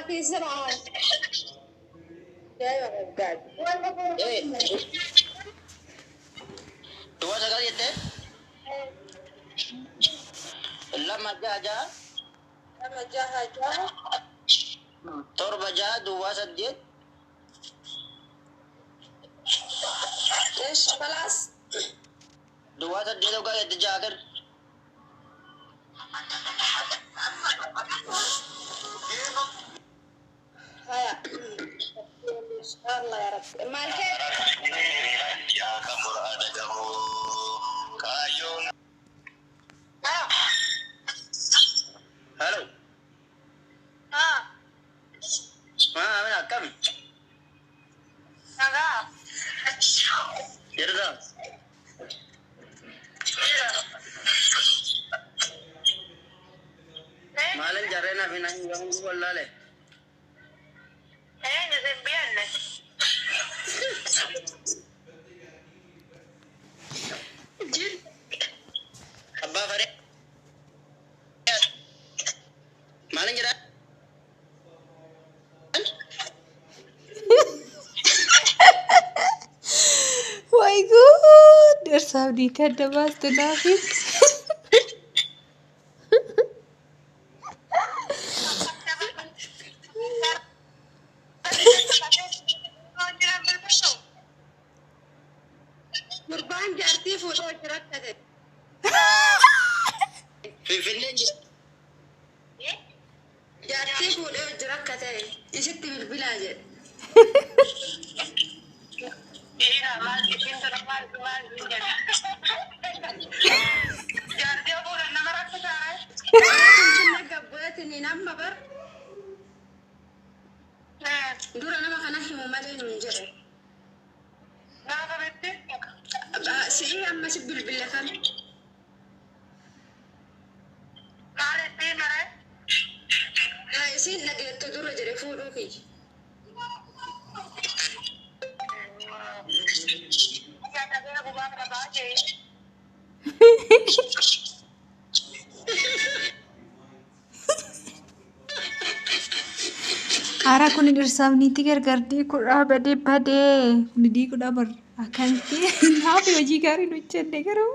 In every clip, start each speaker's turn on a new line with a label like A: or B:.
A: 2 7.
B: Duwwaa sagal jettee? 2 6 6
A: 2 6 6
B: 7 6 duwwaa 8.
A: ايش خلاص.
B: Duwwaa 8 hoggaa jette 6 kenni.
A: هيا ان شاء الله يا رب مالك.
B: Hello. Maa amina akkami? Jirta? Maalin jarreen hafi nan hundi wallaale. Abbaa faree. Maalin jedhaa?
C: Way good! Dhirsaaf niitii adda baaste naafi.
A: Gurbaan jaartii fuudhee hojii rakkate.
B: Finfinneen jira.
A: Jaartii fuudhee hojii rakkate isitti bilbilaa jedhe. Finfinnee gabbu'eetiin amma bar dura nama kana himu malee nun jedhe. Si'ii amma si bilbile kan. Isiin dhageettu dura jedhe fuudhuu kiyya.
C: Haaraa kun dhirsaaf niitii gargar diikuudhaa badee badee kun diikuudhaa bar akkamitti naafi hojii gaarii nu hojjenne garuu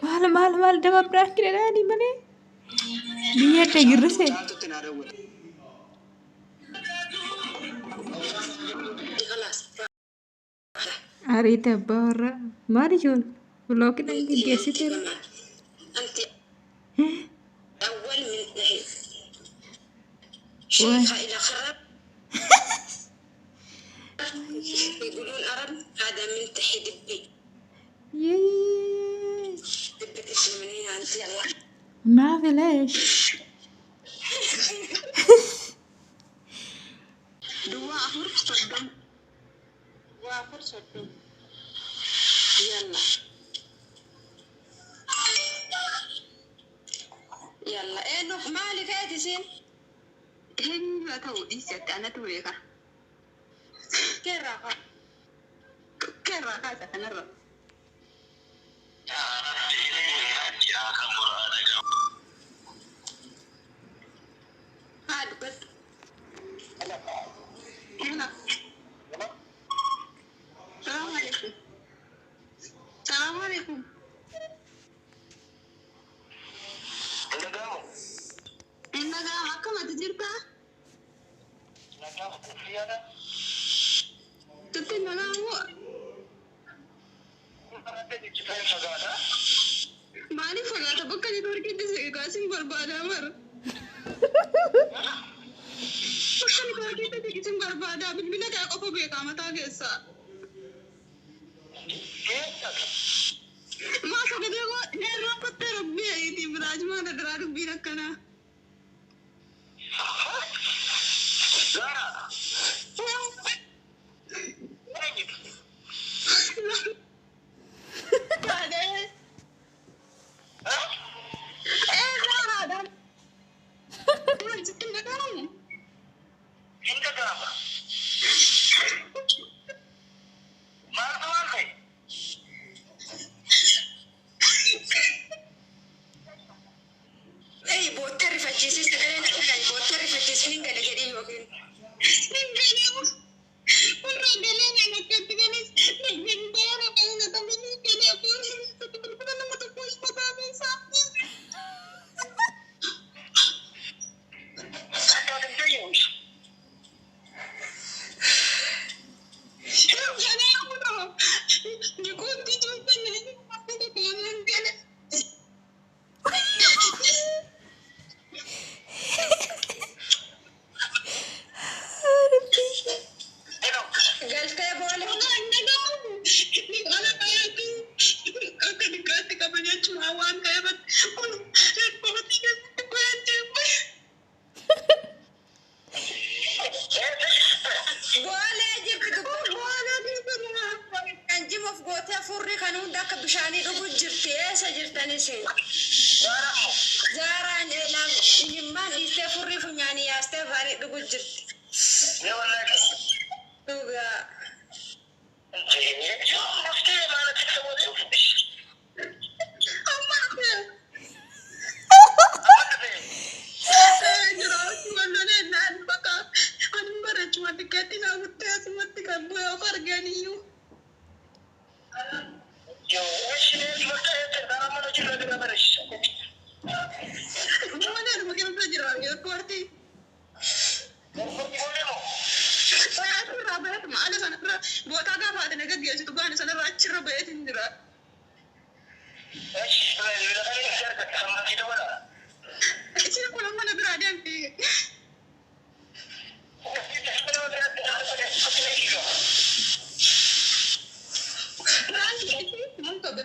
C: maal maal maal dama biraan kidhadhaanii malee biyya adda girrise.
B: Caaltutti naa dawwale.
A: خلاص.
C: Ariita abbaa warraa maal ijoon bilookiidhaan geggeessiteera.
A: أنت أول من نهي
C: Waay.
A: شيخة إلى خرب يقولون أرب هذا من تحي دبي.
C: Yee.
A: دبة اسم من هنا أنت يلا.
C: Naafi leesh.
A: دوا أفر صدم دوا أفر صدم يلا يلا إيه نوف مالك إيه تسين.
D: Eenyu ta'u dhiisatti anatu beeka.
A: كيف
D: Keerraa kaasa kanarra.
A: هاد بس.
D: Salaamu alaikum. Salaamu alaikum. Inni dhaga'ama akkamati jirtaa? Sitti hin dhaga'amu? Maaliif fagaata bakka neetwoorkiitti si sin barbaadaa mara. Bakka neetwoorkiitti si barbaadaa bilbila kee qofa beekaa mataa keessaa. Maa sagalee koo dheeraa kottee rabbii ayitii biraaj maal daraa dubbiin akkanaa. Ee zaaraadha. Sitti hin dhaga'amu? Rifachiisis sagaleen dhagahi boottee rifachiisin hin gale jedhii yookiin. Galtee boolee. Boolee jirti dubbii. Kan jimuuf gootee furrii kan hunda akka bishaanii dhugu jirti. Eessa jirtanis? Zaaraan himmaan dhiistee furrii funyaanii yaastee afaanii dhugu jirti. Dhugaa.
A: Bootaa gaafa ati na gaggeessitu baane sanarraa achirra ba'eetiin jira. Isheen kun mana biraa deemti.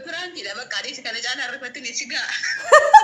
A: Piraankiidha bakka adiis kana caalaa rifatin si ga'a.